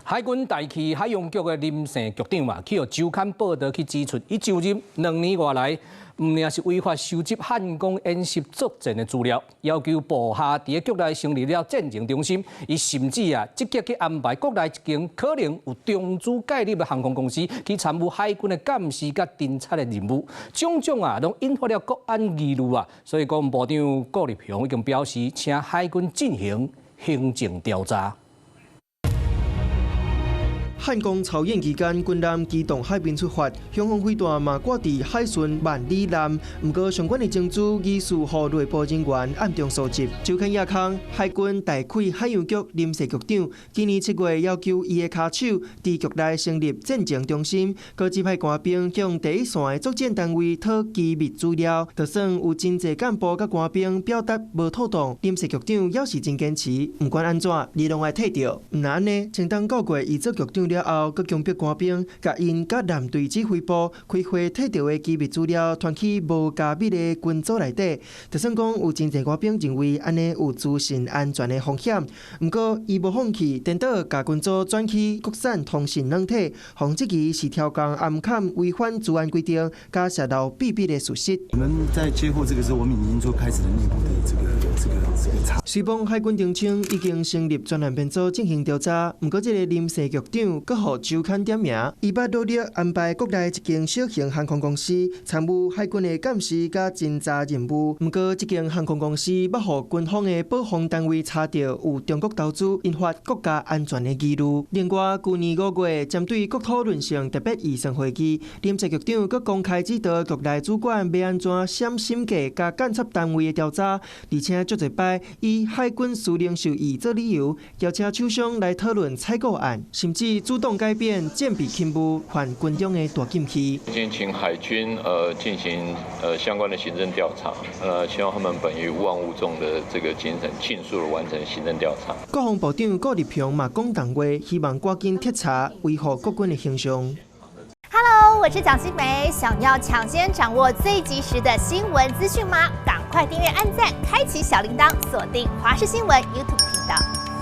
海軍大旗海洋局的林姓局長嘛，去予周刊報導去指出，伊就任2年外來，毋爾是違法收集漢光演習作戰的資料，要求部下佇局內成立了戰情中心，伊甚至啊積極去安排國內一間可能有中資介入的航空公司去參與海軍的監視佮偵察的任務，種種啊攏引發了國安疑慮啊，所以國防部長顧立雄已經表示，請海軍進行行政調查。漢光操演期間，軍艦機動海面出發，雄風飛彈嘛掛佇海巡萬里艦。毋過相關的證據疑似予內部人員暗中收集。周刊亞康海軍大溪海洋局林姓局長，今年7月要求伊的跤手佇局內成立戰情中心，閣指派官兵向第一線的作戰單位討機密資料，就算有真濟幹部佮官兵表達無妥當，林姓局長猶是真堅持，毋管按怎，你攏愛提著。毋但按呢，前冬個月伊做局長了後，閣強迫官兵共𪜶佮艦隊指揮部開會提著的機密資料傳去無加密的群組內底，就算講有真濟官兵認為按呢有資訊安全的風險，毋過伊無放棄，顛倒共群組轉去國產通訊軟體，予質疑是刁工暗崁違反資安規定，佮洩露秘密的事實。我們在接獲這個時候，我們已經做開始了內部的這個查。雖罔海軍澄清已經成立專案編組進行調查，毋過這个林姓局長閣予周刊點名，伊捌努力安排國內一間小型航空公司參與海軍的監視佮偵查任務，毋過這間航空公司捌予軍方的保防單位查著有中國投資，引發國家安全的疑慮。另外，舊年5月針對國土韌性特別預算會議，林姓局長閣公開指導局內主管欲按怎審審計佮監察單位的調查，而且足濟擺以海軍司令授意做理由，邀請廠商來討論採購案，甚至主動改變戰備勤務，犯軍中的大禁區。已經請海軍進行相關的行政調查，希望他們本於勿忘勿縱的這個精神，盡速的完成行政調查。國防部長顧立雄嘛講重話，希望趕緊徹查，維護國軍的形象。 Hello，我是蔣新梅，想要搶先掌握最及時的新聞資訊嗎？趕快訂閱、按讚、開啟小鈴鐺，鎖定華視新聞 YouTube 頻道。